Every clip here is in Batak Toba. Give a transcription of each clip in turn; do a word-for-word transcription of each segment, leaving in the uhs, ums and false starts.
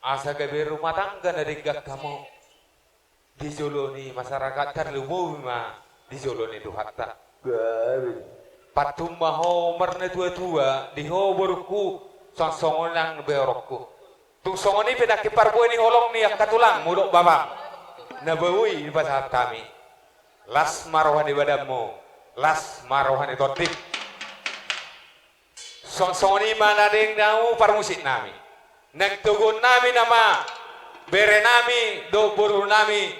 Asa gabe rumah tangga na denggan hamu di jolo ni masyarakat, tarlumobi ma di jolo ni Tuhanta. Gabe. Pantun ma ho marnatua-tua, di ho borungku, songon-songon nang beorongku. Tung songon i pe nangkin parbue ni holong ni angka tulangmu dohot bapam na boi dipasahat hami. Las ma roha ni badanmu, las ma roha ni tondim. Songon-songon i ma na denggan hamu parmusik nami. Naeng toguon nami nama bere nami dohot boru nami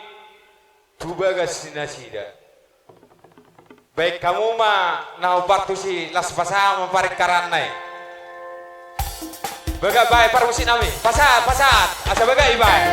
tu bagas ni nasida. Baen hamu ma na hombar tusi, las pasahat ma paringkaranna i. Bagak baen parmusik nami, pasahat, pasahat, asa bagak ibaen.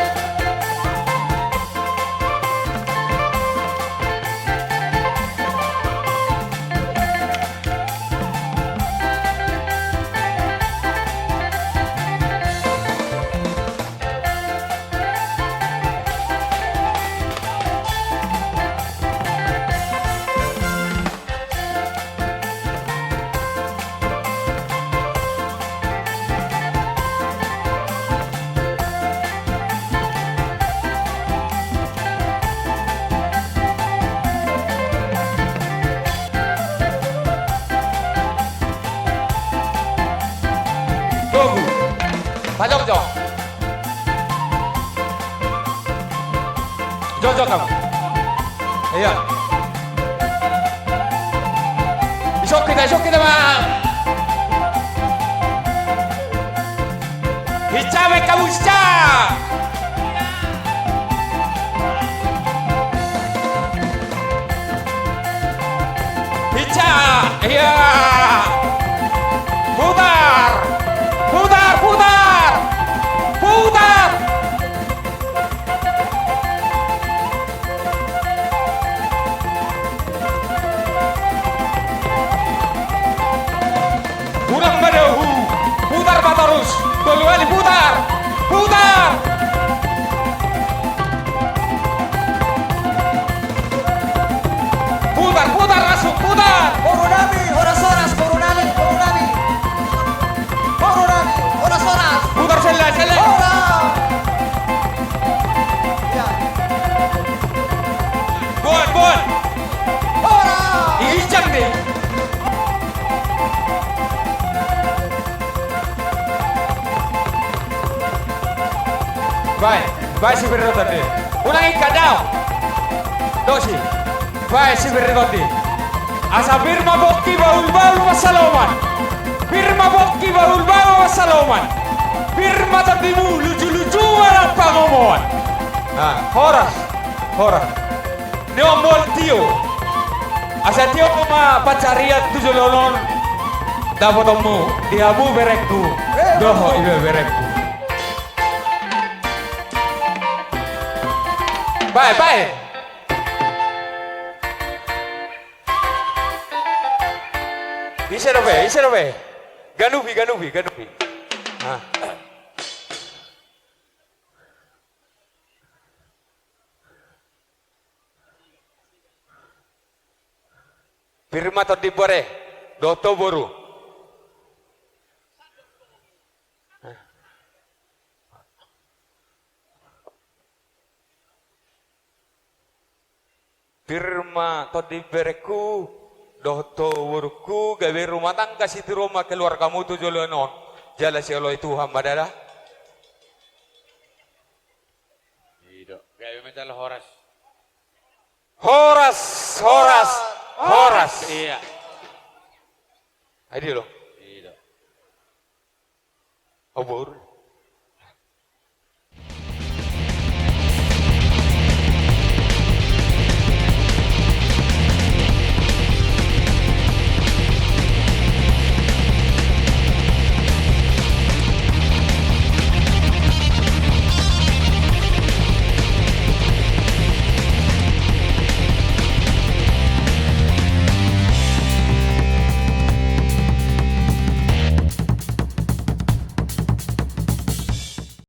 Togu. Pajongjong. Jongjong hamu. Iya. Isok hita, isok hita ma. Hinca ma hamu, hinca. Hinca, iya. Putar, putar, putar, putar. Ulang ma dahu, putar ma torus, tolu kali putar, putar. Putar, putar, masuk, putar. Boru nami, horas, horas, boru nami, boru nami. Boru nami, horas, horas. Putar, selle, selle. Horas. Ya. Bon, bon. Horas. Injang deh. Bae, bae sipir ni tondi. Unang ingkon dao. Dosi. Bae sipir ni tondi. Asa pir ma pongki, bahul-bahul ma pansalongan. Pir ma pongki, bahul-bahul ma pansalongan. Pir ma tondimu, luju-luju ma pangomoan. Nah, horas. Horas. Ni on mual tio. Asa tio ma pansarian tu joloan on. Dapotonmu di hamu berengku. Dohot ibeberengku. Bae, bae. Ise dope, ise dope. Ganupi, ganupi, ganupi. Ah. Pir ma tondim bere dohot ho boru. Pir ma tondim berengku dohot ho borungku, gabe rumah tangga sitiruon ma keluargamu tu joloan on. Jala sioloi Tuhan ma da. I do. Gabe ma jala horas. Horas, horas, horas. Iya. Ai dia lo. I do. Au boru.